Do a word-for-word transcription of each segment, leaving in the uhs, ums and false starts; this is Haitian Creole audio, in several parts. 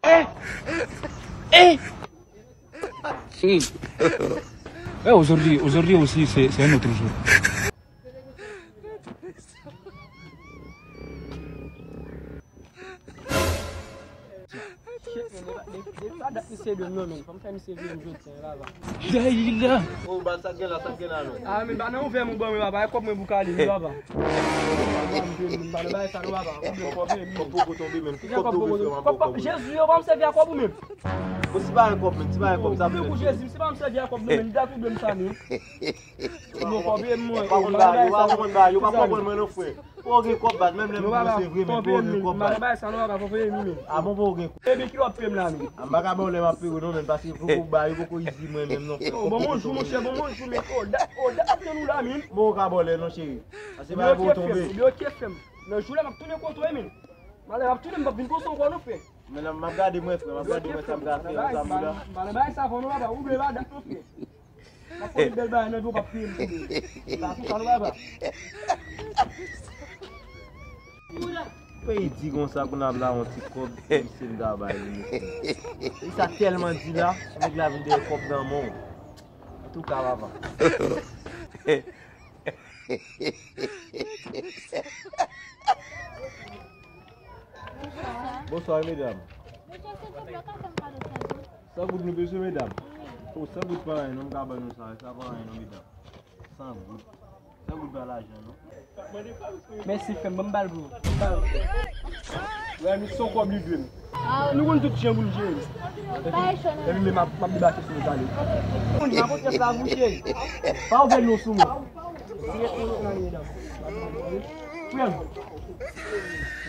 Eh! Eh! Hmm. Eh, aujourd'hui, aujourd'hui aussi, c'est, c'est un autre jour. Depi sa dat misye dwe m non, men fò m fè misye veye m jodi a, baba. Dayila. O, ba sa gen la, sa gen la, non. Ah, men ba nan ouvè m ou ban mwen, baba, e kòb mwen pou kale, wi, baba. Ba nan bagay sa, non, baba. Kòb mwen, kòb mwen. Kòb poko tonbe, menm. Ki kòb tonbe, frè m, ap kòb mwen. Jezi, yo pa m sèvi a kòb ou menm. Bon, si pa gen kòb, menm, si pa gen kòb, sa pou Jezi, si pa m sèvi a kòb, non, menm, dat ou dwe m sa, menm. Non, kòb mwen, pa konn bagay, yo pa konn bagay, yo pa konprann mwen, non, frè. Ou gen kòb bat, menm lè m panse vre, men ou gen kòb bat. Bagay sa, non, papa, fò fè li menm. A bon, ou gen kòb. Ebyen, ki w ap peye m la, menm? A, m pa ka ba w lè m ap peye w, non, menm, paske fòk ou ba yo, poko izi mwen menm, non, frè. O, bon, bonjou, monchè, bon, bonjou, men, o, dat, o, dat ap tann ou la, menm. Bon, ou ka ba w lè, non, cheri. Paske bagay pou tonbe. Ebyen, oke, frè m. Nan jou la, m ap tounen kote w, menm. Malè, m ap tounen, m p ap vin konsa ankò, non, frè. Men m ap gade mwen, frè, m ap gade mwen sa m ka fè, sa m la. Malè, bagay sa, fò nou pa ba, ou vle ba dat, non, frè. M ap fè yon bèl bagay nan vi w, w p ap peye m tou. Sa konsa nou pa ba. Peyi di konsa pou n ap la yon ti kòb, misye m ta bay li, mesye. Li sa tèlman di la, nèg la vin dèyè kòb nan men w. Antouka, papa. Bonswa, medam. Mesye, silvouplè, w ka fè m kado san goud? San goud nou bezwen, medam? Wi. O, san goud pa anyen, non, m ka ban nou sa, sa pa anyen, non, medam. San goud. San goud pa lajan, non. Mèsi, frè m, ban m ba l pou ou. Ba l. Wè, nou se yon kòb li dwe m. Nou konn tout jan pou n jere. Epi, epi men m ap, m ap debake sou nou talè. Moun nan potes la, mouche. Pa ouvè non sou mwen. Frè m.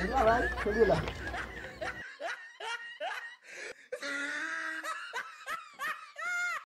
Bon travay, kenbe la.